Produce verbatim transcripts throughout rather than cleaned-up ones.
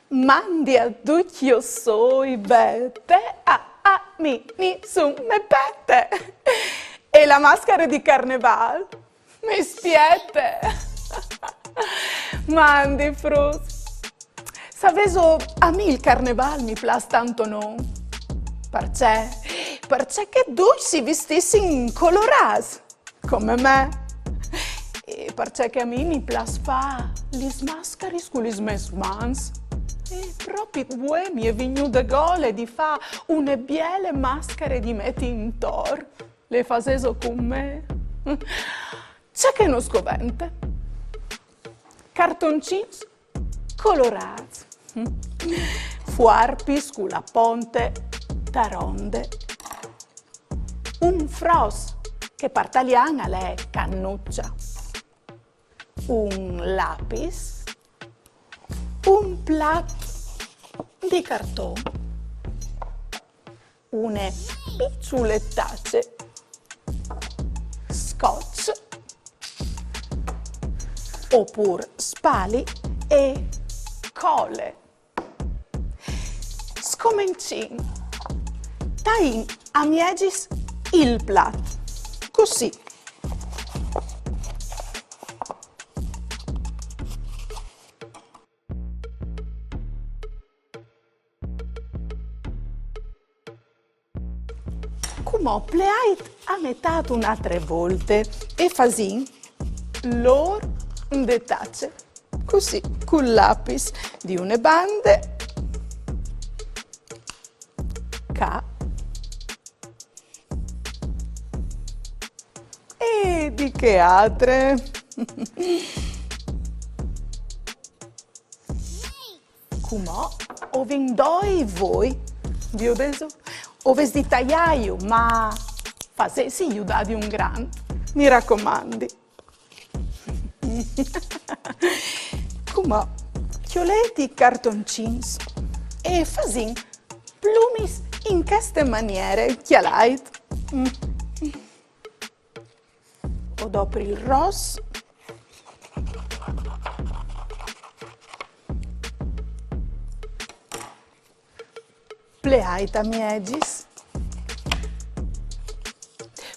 Mandi a ducj, jo soi Bete, a, a mi nissun me pete. E la mascare di carnevâl mi spiete. Mandi fruts. Savêso, a mi il carnevâl mi plâs tant, no? Parcè? Parcè che ducj si vistissin colorâts, come me. E parcè che a mi mi plâs fâ lis mascaris cu lis mês mans. E propit vuê mi è vignude gole di fâ une biele mascare di meti intor. Le fasêso cun me? Ce che nus covente? Cartoncins colorâts. Fuarpis cu la ponte taronde. Un fros, che par talian al è cannuccia. Un lapis. Un plat di carton. Une piçule tace. Scotch. Opûr spali e cole. Scomencìn. Taìn a miezis il plat. Cussì. Cumò pleait a metât une altre volte e fasìn l'ôr de tace. Cussì, cul lapis di une bande, ca, e di chê altre. Cumò o vin doi voi. Viodêso? O vês di taiâju, ma fasêtsi judâ di un grant, mi racomandi. Cumò, cjolêt i cartoncins e fasìn plumis in cheste maniere, cjalait. Mm. O dopri il ros. Pleait a miezis.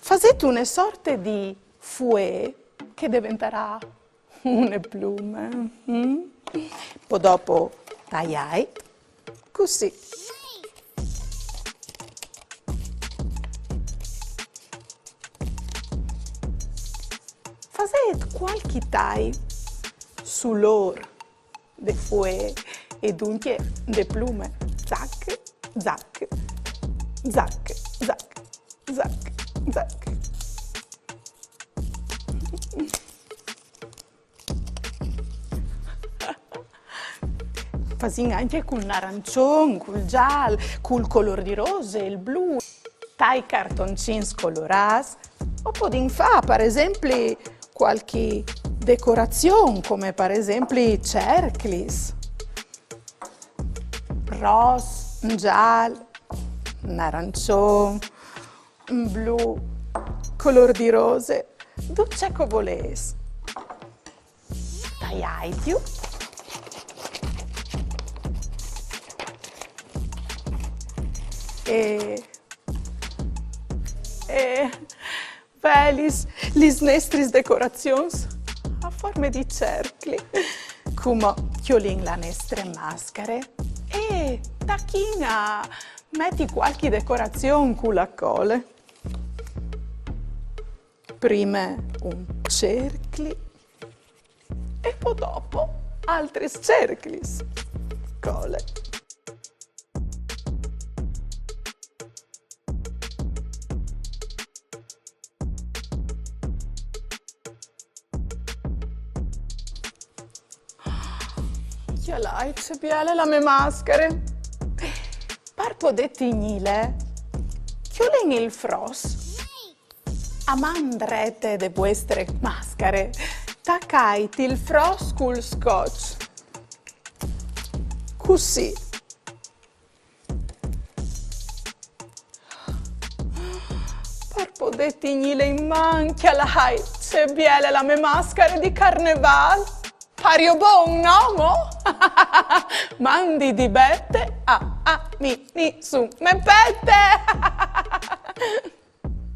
Fasêt une sorte di fuee che e deventarà une plume. Mm? Po dopo taiait. Cussì. Fasêt cualchi tai sul ôr de fuee e duncje de plume. Zac, zac, zac, zac, zac, zac. Fasìn ancje cul narançon, cul zâl, cul colôr di rose, il blu. Tai cartoncins colorâts, o podìn fâ, par esempli, cualchi decorazion, come par esempli cerclis. Ros, zâl, narançon, blu, colôr di rose, dut ce che o volês. Taiaitju. E, e, velis, lis nestris decorazions a forme di cercli. Cumò cjolìn la nestre mascare e tachìn a meti cualchi decorazion cu la cole. Prime un cercli e po dopo altris cerclis. Cole. Cjalait ce biele la mê mascare. Par podê tignîle, cjolìn il fros a man drete de vuestre mascare. Tacait il fros cul scotch. Cussì. Par podê tignîle in man, cjalait ce biele la mê mascare di carnevâl. Pario bon, no mo? Mandi di bette, a, a, mi, ni, su, me pette!